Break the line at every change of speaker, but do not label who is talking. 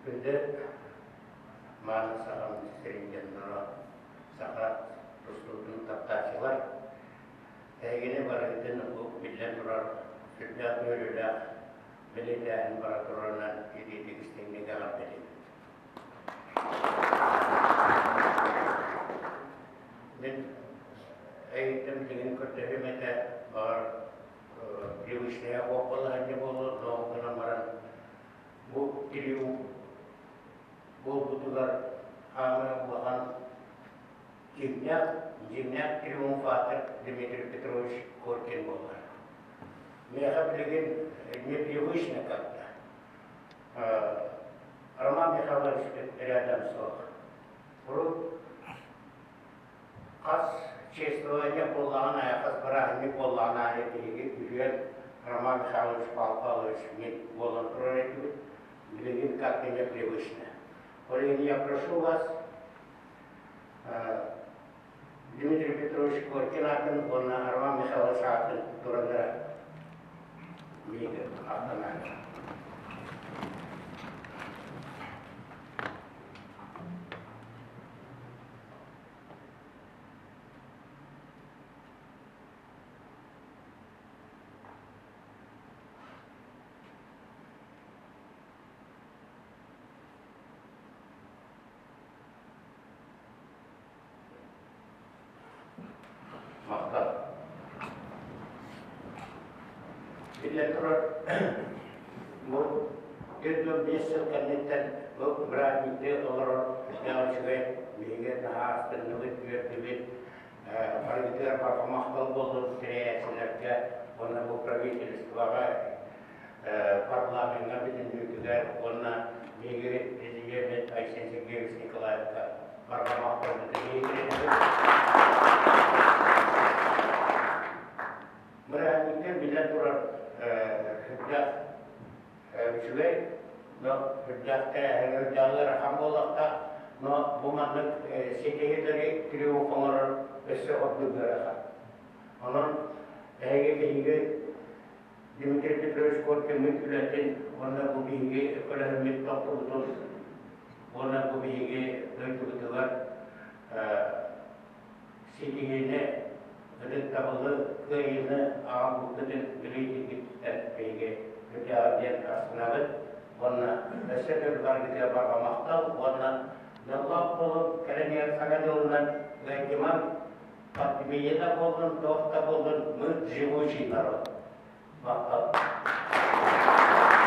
Күндү мааны сахам сирин дьонноро, саха тустуутун таптааччылар, эһигини барыгытын бу биллэн турар сүрдээх үөрүүлээх бэлиэтээһин бара турарынан итиитик истиҥник эҕэрдэлиибит. Мин эйиттэн билигин көрдөһүөм этэ, баҕар привычная балаһыанньа буолуо, но гынан баран бу триумф буолбутугар хаамыы улахан дьиҥнээх, дьиҥнээх триумфатор Дмитрий Петрович Коркин буолар. Миэхэ билигин непривычно как-то. Роман Михайлович рядом суох. Урут хас чествование буоллаҕын аайы, хас бырааһынньык буоллаҕын аайы биһиги үһүөн Роман Михайлович Павел Павлович мин буолан турар этибит. Билигин как-то непривычно. Ол иһин я прошу вас, Дмитрий Петрович Коркин аатын уонна Роман Михайлович аатын тураннара миигин ахтанаары. Махтал. Биллэн турар, бу 45 сыл кэнниттэн бу бырааһынньыкты олорор сүрдээх үчүгэй, биһиги наһаа астынныбыт, үөрдүбүт. Барыгытыгар барҕа махтал буоллун тэрийээччилэргэ уонна бу правительствоҕа, парламеҥҥа бүтүннүүтүгэр уонна биһиги президеммит Айсен Сергеевич Николаевка барҕа махталбытын иһитиннэбит. Бырааһынньыктар биллэн турар сүрдээх үчүгэй, но сүрдээх тэрээһин үрдээх ыарахан буоллахтаах, но бу маннык ситиһиилэри триумф оҥорор өссө ордук ыарахан. Онон эһиги биһиги Дмитрий Петрович Коркиҥҥыт үлэтин уонна бу биһиги көлөһүммүт тохтубутун уонна бу биһиги дойдубутугар ситиһиини, ытыктабылы, кыайыыны аҕалбыккытын билиитигиттэн биһиги үтүөҕэ диэн астынабыт уонна өссө төгүл барыгытыгар барҕа махтал уонна дьоллоох буолуҥ, кэлэн иһэр Саҥа дьылынан ыалдьымаҥ, пандемия да буоллун, туох да буоллун, мы живучий народ. Махтал.